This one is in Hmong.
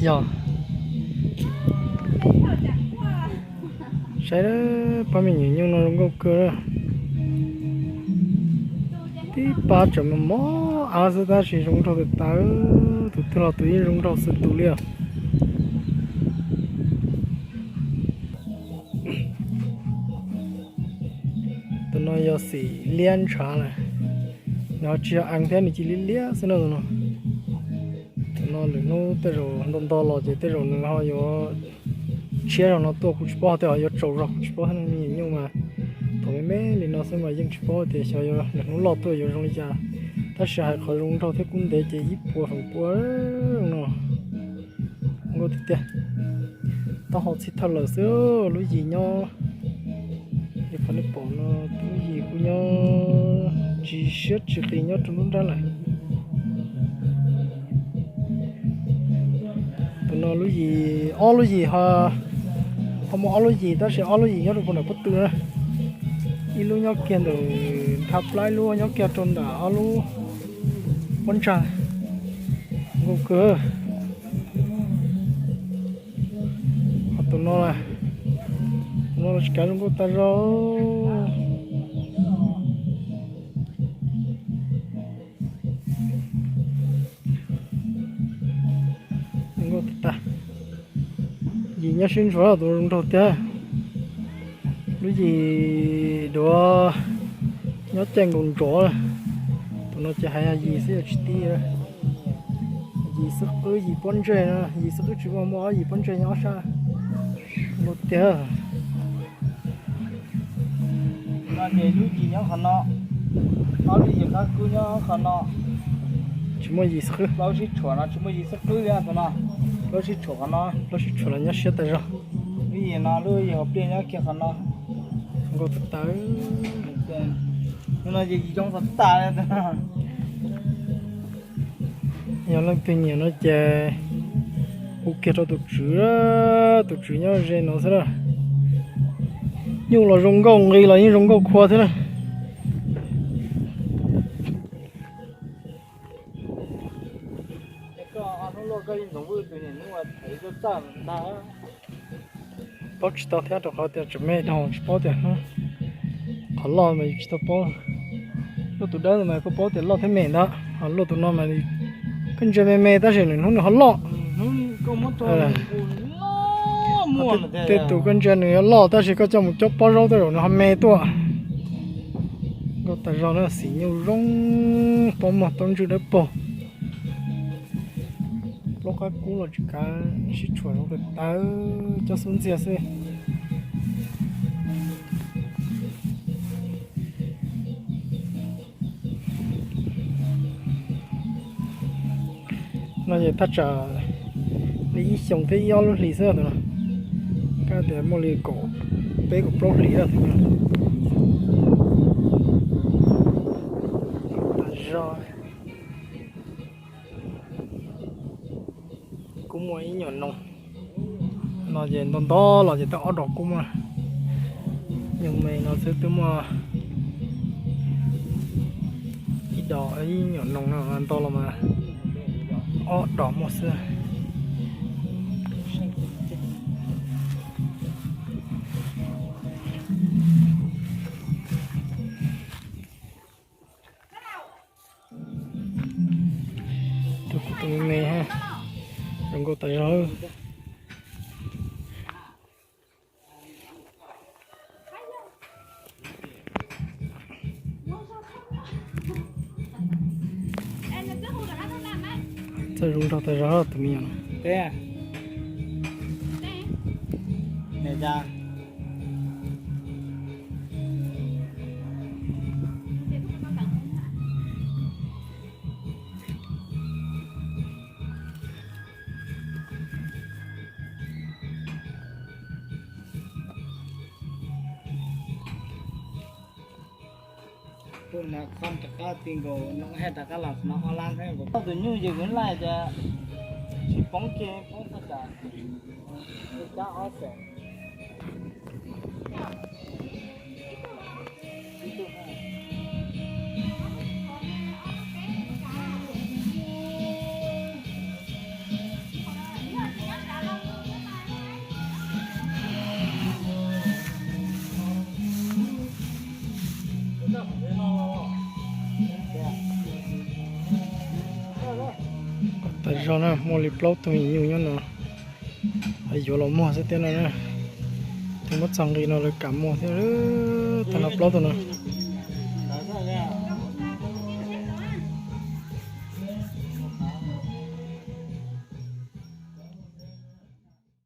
Yog, saib pab me nyuam nyuj no zoo nkauj kawg. Tib pab tseem mos mos av xwb tab sis zoo nraug tas tas, tus twg los tus yeej zoo nraug xwb tus li os. Tus no yog xim liab ntshav lawm, nws ho tsis yog eev thiab, nws cia liab liab xwb no tus no. Tus no lwm hnub tej zaum nto nto los ces tej zaum nws ho yuav tshiab zog no tuaj kuv tsis paub, tej zaum yuav tsaus zog kuv tsis paub thiab, me nyuam nyuj mas thaum me me li no xwb mas yeej tsis paub tias xyov yuav lwm hnub loj tuaj yuav zoo li cas. Tab sis hais qhov zoo nraug thiab kub ntev ces ib puas feem pua no. Nkauj tiag tiag. Taub hau txhij thawj lawm xwb, lub yim nyob li qhov nej pom no, lub yim kuj nyob tsis siab tsis qis nyob rau nruab nrab lawm. Tus no lub yim, ob lub yim ho, ho muaj ob lub yim tab sis ob lub yim nyob rau puag nram pob tw na. Ib lub nyob kiag ntawm nthab plab, ib lub nyob kiag rau ntawm ob lub pob ntsag. Nkauj kawg. Ho tus no, tus no los tsis kav zoo nkauj tas zog. Nkauj tas tas. Yim nyob sib ntsuav, tus zoo nraug tiag. Lub yim duav nyob caij nkaus ntsov. Tus no ces hais yog yim xwb yog tsis tib. Yim xwb qwb yim pob ntseg no, yim xwb qwb tsis muaj, muaj ob yim pob ntseg nyob ob sab. Nkauj tiag. No ces lub yim nyob qhov no, ob lub yim qab kub nyob qhov no. Tsis muaj yim xwb qwb. Plaub sib tshuam no tsis muaj yim xwb qwb li tus no. Plaub sib tshuam qhov no. Plaub sib tshuam los nyob siab tas zog. Lub yim no lub yim hauv pliaj nyob kiag qhov no. Nkauj tas tas. No ces yim zoo tas tas li. Yog leej twg nyiam no ces hu kiag rau tus tswv, tus tswv nyob ze no xwb na. Nyuj los zoo nkauj, nqi los yeej zoo nkauj khua thiab na. Paub tsis tau thiab rau qhov tias tseem me dhau tsis paub tias qhov loj mas yus tsis tau paub. Luaj tus dawb mas koj paub tias loj thiab me ntag, ho luaj tus no mas koj ntsia me me tab sis nws hnub nws ho loj. Tej tus koj ntsia nws yuav loj tab sis koj coj mus cob pob zaub tej zaum nws ho me tuaj. Nkauj tas zog na, xim nyuj zoo, pob muag taub ntswg dawb paug. Plaub qab kub los tsis kav, sib tshuam zoo tas tas, cov xub ntxiag xwb. No ces thaj tsam li ib xyoos thiab ib ob lub hlis xwb tus no, kab tias muaj li kaum peb kaum plaub hlis lawm tus no. Tas zog. Kuj muaj ib nyuam noog no ces nto nto los ces twb ob dos kuj muaj. Nyuag me no xwb twb muaj ib dos, ib nyuam noog no nto los mas ob dos muaj xwb. Tus kuv tus me me, zoo nkauj tas zog. Txawj zoo nraug tas zog tus me nyuam no. Tus no qhov rov qab ti nkaus no, rov qab los no ob lab thiab nkaus. Tus nyuj ces kuv laij tias tsis poob kiag, poob txog tsam li cab ob xees. Zoo na, muaj li plaub tug me nyuam nyob no, yuav los muag xwb thiab no na. Tus muab txog nqi no lawv kam muag thiab. Tag no plaub tug no.